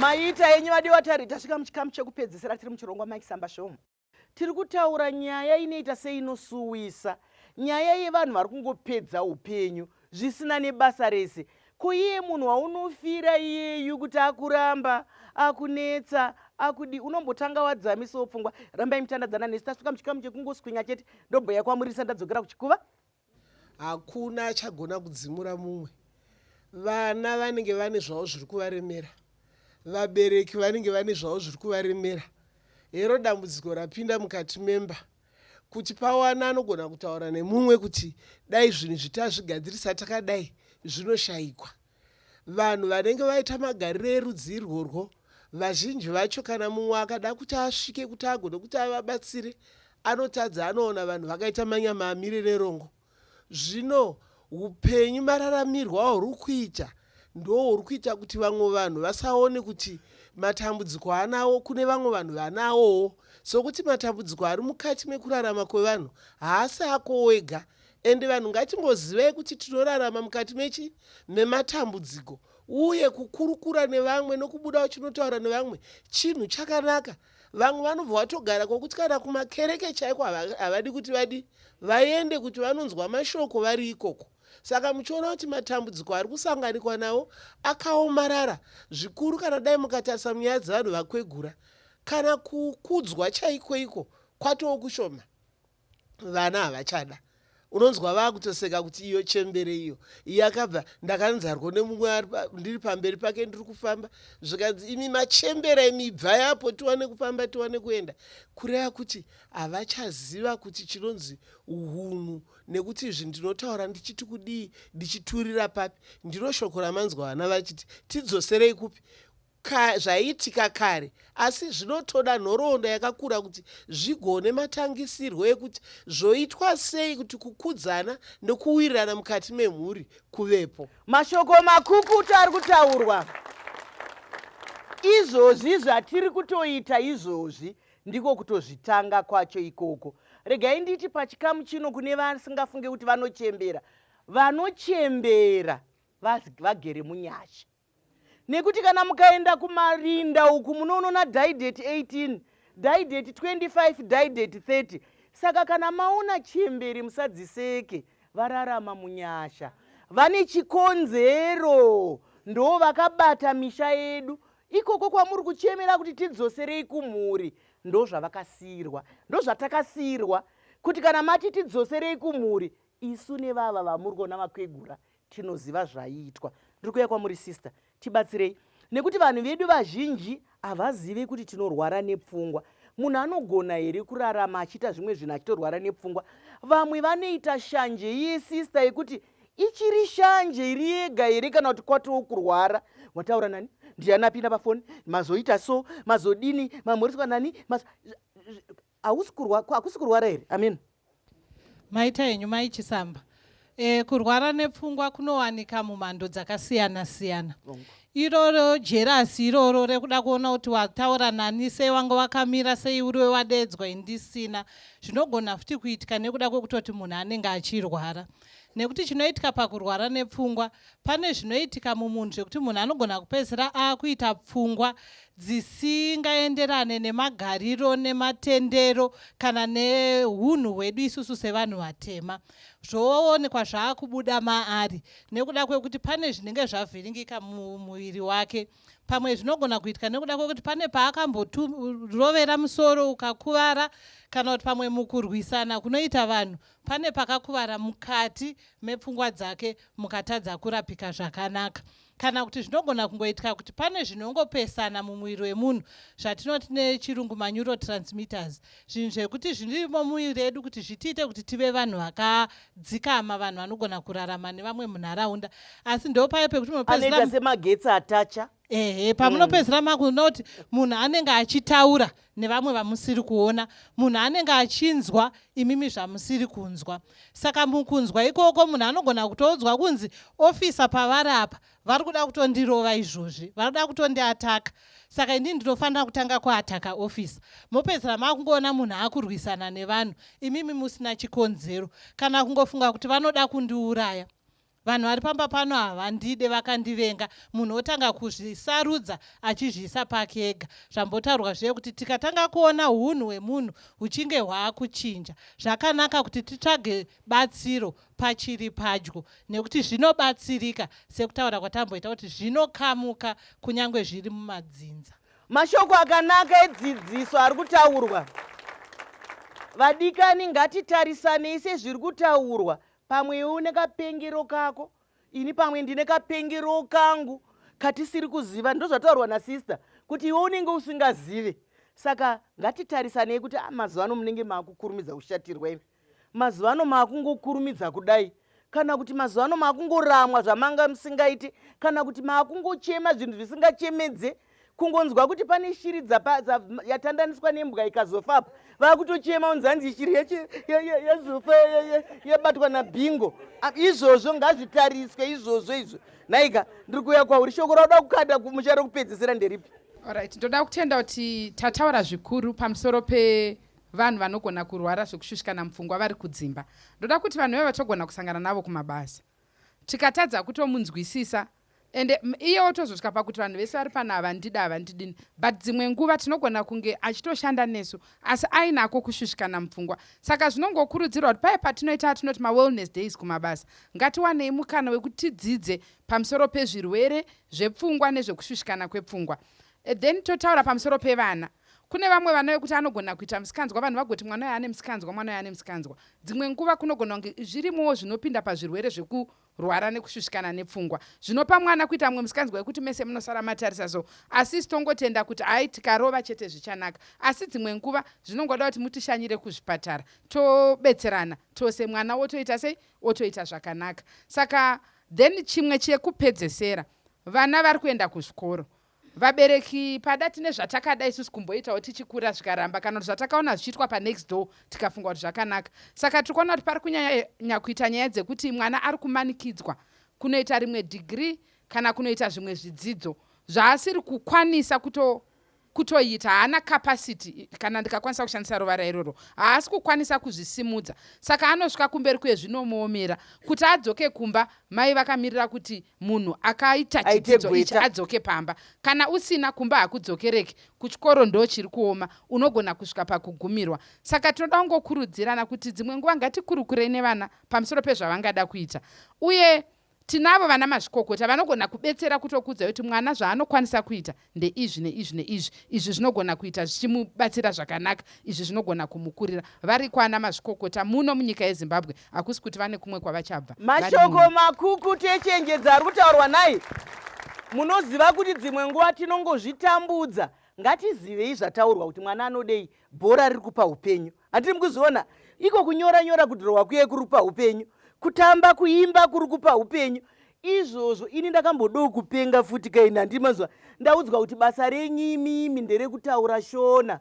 Maita enyu vadiwa tari tasvika muchikamu chekupedzisira tiri muchirongwa Mike Samba Show. Tiri kutaura nyaya inoita seinosuwisa, nyaya yevanhu vari kungopedza upenyu zvisina nebasa rese. Ko iye munhu waunofira iyeyu kuti akuramba, akunetsa, akudi, unombotanga wadzamisawo pfungwa. Rambai mutandadzana nesu tasvika muchikamu chekungoswinya chete ndobhoya kwamurisa ndadzokera kuchikuva. Hakuna achagona kudzimura mumwe. Vana vanenge vane zvavo zviri kuvaremera. Vabereki vanenge vane zvavo zviri kuvaremera. Hero dambudziko rapinda mukati memba. Kuti pawana anogona kutaura nemumwe kuti dai zvinhu izvi tazvigadzirisa takadai zvinoshaikwa. Vanhu vanenge vaita magariro erudzi irworwo vazhinji vacho kana mumwe akada kuti asvike kuti agone kuti avabatsire anotadza anoona vanhu vakaita manyama amire nerongo. Zvino upenyu mararamirwo ahuri kuita ndohuri kuita kuti vamwe vanhu vasaone kuti matambudziko anawo kune vamwe vanhu vanawowo sokuti matambudziko ari mukati mekurarama kwevanhu haasi ako wega ende vanhu ngatingozivai kuti tinorarama mukati mechi mematambudziko uye kukurukura nevamwe nokubuda uchinotaura nevamwe chinhu chakanaka vamwe vanobva vatogara kwokuti kana kumakereke chaiko havadi kuti vadi vaende kuti vanonzwa mashoko vari ikoko saka muchiona kuti matambudziko ari kusanganikwa nawo akaomarara zvikuru kana dai mukatarisa munyaya dzevanhu vakwegura kana kukudzwa chaiko iko kwatoo kushoma vana havachada unonzwa vaakutoseka kuti iyo chembere iyo yakabva ndakanzarwo nemumwe ndiri pamberi pake ndiri kufamba zvikanzi imi machembera imi ibvai apo tiwane kufamba tiwane kuenda kureva kuti havachaziva kuti chinonzi uhunhu nekuti izvi ndinotaura ndichiti kudii ndichiturira papi ndiro shoko ramanzwa vana vachiti tidzoserei kupi Ka, zvaiitika kare asi zvinotoda nhoroondo yakakura kuti zvigone matangisirwo ekuti zvoitwa sei kuti kukudzana nekuwirirana mukati memhuri kuvepo. Mashoko makukutu ari kutaurwa izvozvi zvatiri kutoita izvozvi ndiko kutozvitanga kwacho ikoko. Regai nditi pachikamu chino kune vasingafunge kuti vanochembera, vanochembera vagere munyasha. Nekuti kana mukaenda kumarinda uku munoonona die date 18, die date 25, die date 30. Saka kana maona chembere musadziseke, vararama munyasha. Vane chikonzero, ndo vakabata misha yedu. Ikoko kwamuri kuchemera kuti tidzoserei kumhuri, ndozvavakasiirwa, ndozvatakasiirwa kuti kana mati tidzoserei kumhuri, isu nevava vamuri kuona vakwegura tinoziva zvaiitwa. Ndiri kuuya kwamuri sister, tibatsirei nekuti vanhu vedu vazhinji havazivi kuti tinorwara nepfungwa. Munhu anogona here kurarama achiita zvimwe zvinhu achitorwara nepfungwa? Vamwe vanoita shanje iye sister yekuti ichiri shanje iri yega here kana kuti kwatoo kurwara. Wataura nani? Ndiani apinda pafoni? Mazoita so, mazodini, mamhoreswa nani? Hausi kurwa, hakusi kurwara here? Amen. Maita henyu mai Chisamba. E, kurwara nepfungwa kunowanika mumhando dzakasiyana siyana. Iroro jerasi iroro rekuda kuona kuti wataura nani sei wanga wakamira sei uriwe wadeedzwa indisina zvinogona futi kuitika nekuda kwekutoti munhu anenge achirwara nekuti chinoitika pakurwara nepfungwa Pane zvinoitika mumunhu zvekuti munhu anogona kupedzisira akuita pfungwa dzisingaenderane nemagariro nematendero kana nehunhu hwedu isusu sevanhu vatema. Zvoonekwa zvaakubuda maari nekuda kwekuti pane zvinenge zvavhiringika mumuviri wake. Pamwe zvinogona kuitika nekuda kwekuti pane paakamborovera musoro ukakuvara kana kuti pamwe mukurwisana kunoita vanhu Pane pakakuvara mukati mepfungwa dzake mukatadza kurapika zvakanaka. Kana kuti zvinogona kungoitika kuti pane zvinongopesana mumuviri wemunhu zvatinoti nechirungu maneurotransmitters, zvinhu zvekuti zvirimo mumuviri yedu kuti zvitiite kuti tive vanhu vakadzikama, vanhu vanogona kurarama nevamwe munharaunda. Asi ndopaye pekuti munopedzisira Anoita semagetsi atacha. Ehe, pamunopedzisira makuona kuti munhu anenge achitaura nevamwe vamusiri kuona, munhu anenge achinzwa imimi zvamusiri kunzwa. Saka mukunzwa ikoko munhu anogona kutoudzwa kunzi ofisa pavari apa vari kuda kutondirova izvozvi, vari kuda kutondiataka. Saka inini ndinofanira kutanga kuataka ofisa. Mopedzisira makungoona munhu akurwisana nevanhu imimi musina chikonzero kana kungofunga kuti vanoda kundiuraya. Vanhu vari pamba pano havandide, vakandivenga. Munhu otanga kuzvisarudza achizviisa pake ega. Zvambotaurwa zviye kuti tikatanga kuona hunhu hwemunhu huchinge hwaakuchinja, zvakanaka kuti titsvage batsiro pachiri padyo nekuti zvinobatsirika sekutaura kwatamboita kuti zvinokamuka kunyange zviri mumadzinza. Mashoko akanaka edzidziso ari kutaurwa. Vadikani ngatitarisanei sezviri kutaurwa. Pamwe iwe une kapengero kako, ini pamwe ndine kapengero kangu katisiri kuziva. Ndozvataurwa nasister kuti iwe unenge usingazive. Saka ngatitarisanei kuti ah, mazuva ano munenge makukurumidza kushatirwa imi. Mazuva ano makungokurumidza kudai kana kuti mazuva ano makungoramwa zvamanga musingaite kana kuti makungochema zvinhu zvisingachemedze kungonzwa kuti pane shiri yatandaniswa nembwa ikazofa apa vakutochema unzi hanzi shiri yazofa yabatwa nabhingo. Izvozvo ngazvitariswe izvozvo izvo. Nhaika, ndiri kuuya kwauri. Shoko rauda kukanda kumusha rekupedzisira nderipi? Alright, ndoda kutenda kuti tataura zvikuru pamusoro pe vanhu vanogona kurwara zvekushushikana mupfungwa vari kudzimba. Ndoda kuti vanhu veva togona kusangana navo kumabasa. Tikatadza kutomunzwisisa ende iye otozosvika pakuti vanhu vese vari pano havandidi, havandidini. But dzimwe nguva tinogona kunge achitoshanda nesu asi ainako kushushikana mupfungwa. Saka zvinongokurudzirwa kuti paye patinoita atinoti mawellness days kumabasa, ngatiwanei mukana wekuti tidzidze pamusoro pezvirwere zvepfungwa nezvekushushikana kwepfungwa. Then totaura pamusoro pevana. Kune vamwe vana vekuti anogona kuita misikanzwa, vanhu vagoti mwana uyu ane misikanzwa, mwana uyu ane misikanzwa. Dzimwe nguva kunogona kunge zvirimowo zvinopinda pazvirwere zvekurwara nekushushikana nepfungwa. Zvinopa mwana kuita mumwe misikanzwa yekuti mese munosara matarisa so. Asi isu tongotenda kuti hayi tikarova chete zvichanaka. Asi dzimwe nguva zvinongoda kuti mutishanyire kuzvipatara tobetserana tose mwana otoita sei? Otoita zvakanaka. Saka then chimwe chekupedzesera, vana vari kuenda kuzvikoro. Vabereki pada tine zvatakada isusu kumboitawo tichikura zvikaramba kana kuti zvatakaona zvichiitwa panext door tikafunga kuti zvakanaka. Saka tiri kuona kuti pari kunyanya kuita nyaya dzekuti mwana ari kumanikidzwa kunoita rimwe degree kana kunoita zvimwe zvidzidzo zvaasiri kukwanisa kuto kutoita haana capacity kana ndikakwanisa kushandisa ruvara iroro haasi kukwanisa kuzvisimudza saka anosvika kumberi kuye zvinomuomera kuti adzoke kumba mai vakamirira kuti munhu akaita chidzidzo ichi adzoke pamba kana usina kumba hakudzokereki kuchikoro ndo chiri kuoma unogona kusvika pakugumirwa saka tinoda kungokurudzirana kuti dzimwe nguva ngatikurukurei nevana pamusoro pezvavangada kuita uye Tinavo vana mazvikokota vanogona kubetsera kutokuudzai kuti mwana zvaanokwanisa kuita ndeizvi neizvi neizvi. Izvi zvinogona kuita zvichimubatsira zvakanaka, izvi zvinogona kumukurira. Variko ana mazvikokota muno munyika yeZimbabwe, hakusi kuti vane kumwe kwavachabva. Vari Mashoko muno. makukutu echenjedzo ari kutaurwa nhai. Munoziva kuti dzimwe nguva tinongozvitambudza. Ngatizivei zvataurwa kuti mwana anodei, bhora riri kupa upenyu. Handiti mukuzviona? Iko kunyora nyora kudhirowa kuye kuri kupa upenyu, kutamba kuimba kuri kupa upenyu. Izvozvo ini ndakambodawo kupenga futi kaini, handiti manzwa? Ndaudzwa kuti basa renyu imimi nderekutaura Shona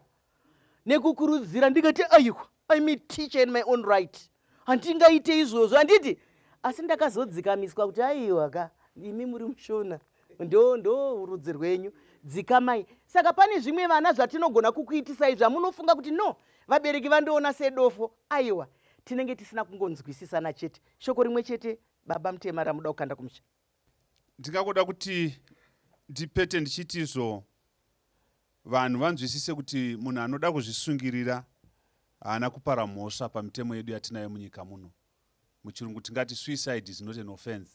nekukurudzira, ndikati aiwa, I'm a teacher in my own right, handingaite izvozvo handiti? Asi ndakazodzikamiswa kuti aiwa ka, imi muri muShona, ndo ndo rudzi rwenyu, dzikamai. Saka pane zvimwe vana zvatinogona kukuitisai zvamunofunga kuti no, vabereki vandiona sedofo. Aiwa, tinenge tisina kungonzwisisana chete. Shoko rimwe chete baba Mutema ramuda kukanda kumusha. Ndingangoda kuti ndipete ndichiti izvo vanhu vanzwisise kuti munhu anoda kuzvisungirira haana kupara mhosva pamitemo yedu yatinayo munyika muno. Muchirungu tingati suicide is not an offense.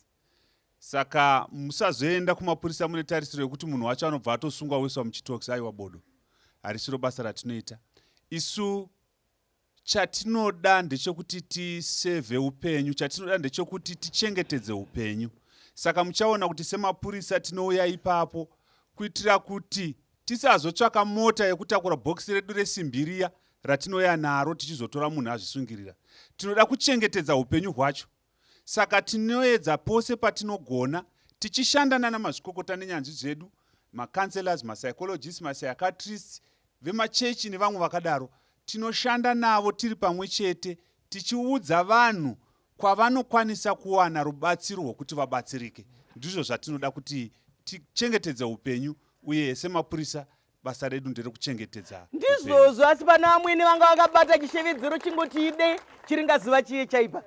Saka musazoenda kumapurisa mune tarisiro yekuti munhu wacho anobva atosungwa oiswa muchitokisi. Aiwa bodo, harisiro basa ratinoita isu. Chatinoda ndechekuti tisevhe upenyu, chatinoda ndechekuti tichengetedze upenyu. Saka muchaona kuti semapurisa tinouya ipapo kuitira kuti tisazotsvaka mota yekutakura bhokisi redu resimbi riya ratinouya naro tichizotora munhu azvisungirira. Tinoda kuchengetedza upenyu hwacho. Saka tinoedza pose patinogona tichishanda nana mazvikokota nenyanzvi dzedu, macounselors, mapsychologists, mapsychiatrists, vemachechi nevamwe vakadaro. Tinoshanda navo tiri pamwe chete tichiudza vanhu kwavanokwanisa kuwana rubatsiro rwekuti vabatsirike. Ndizvo zvatinoda kuti tichengetedze upenyu uye semapurisa basa redu nderekuchengetedza. Ndizvozvo, asi pana vamwene vanga vakabata chishevedzero chingoti ide chiringazuva chiye chaipa.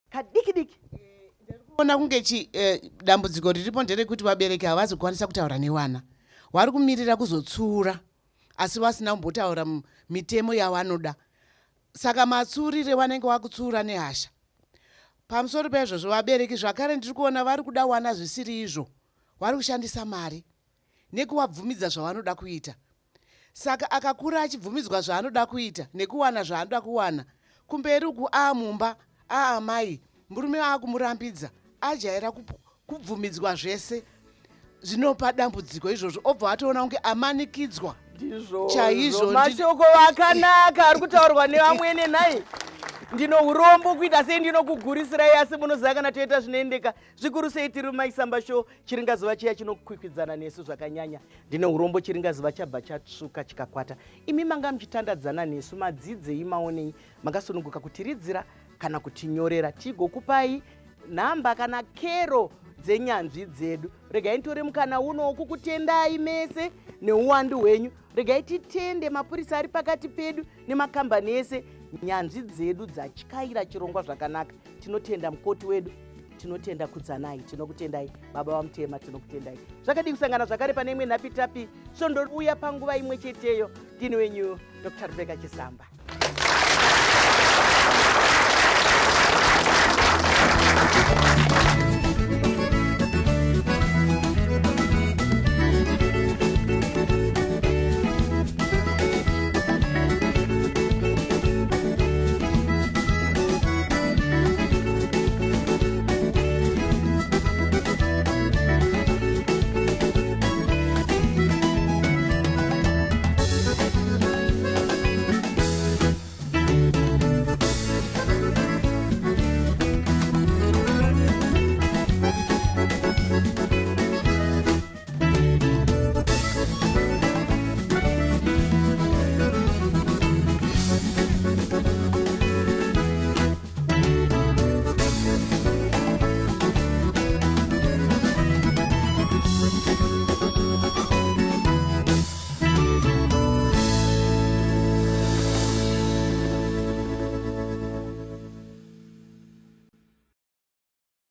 Kadiki diki. Ona kunge chi eh, dambudziko riripo nderekuti vabereki havazi kukwanisa kutaura nevana. Vari kumirira kuzotsuura asi vasina kumbotaura mitemo yavanoda. Saka matsuurire vanenge vakutsuura nehasha. Pamusoro paizvozvo vabereki zvakare ndiri kuona vari kuda wana zvisiri izvo. Vari kushandisa mari nekuvabvumidza zvavanoda kuita. Saka akakura achibvumidzwa zvaanoda kuita nekuwana zvaanoda kuwana. Kumberi uku aamumba, aamai, murume aakumurambidza, ajaira kubvumidzwa zvese zvinopa dambudziko izvozvo obva atoona kunge amanikidzwa. Ndizvo chaizvo. Mashoko akanaka ari kutaurwa nevamwene nhai. Ndino urombo kuita sei ndinokugurisirai asi munoziva kana toita zvinoendeka zvikuru sei tiri mumaisamba show chiringazuva chiya chinokwikwidzana nesu zvakanyanya. Ndine urombo chiringazuva chabva chatsvuka chikakwata. Imi manga muchitandadzana nesu madzidzei maonei makasununguka kutiridzira kana kutinyorera tigokupai nhamba kana kero dzenyanzvi dzedu. Regai nditore mukana uno wokukutendai mese neuwandu hwenyu. Regai titende mapurisa ari pakati pedu nemakambani ese nyanzvi dzedu dzatyaira chirongwa zvakanaka. Tinotenda mukoti wedu tinotenda kudzanai tinokutendai baba vamutema tinokutendai zvakadii kusangana zvakare pane imwe nhapitapi svondo uya panguva imwe cheteyo ndini wenyu dr rebecca chisamba.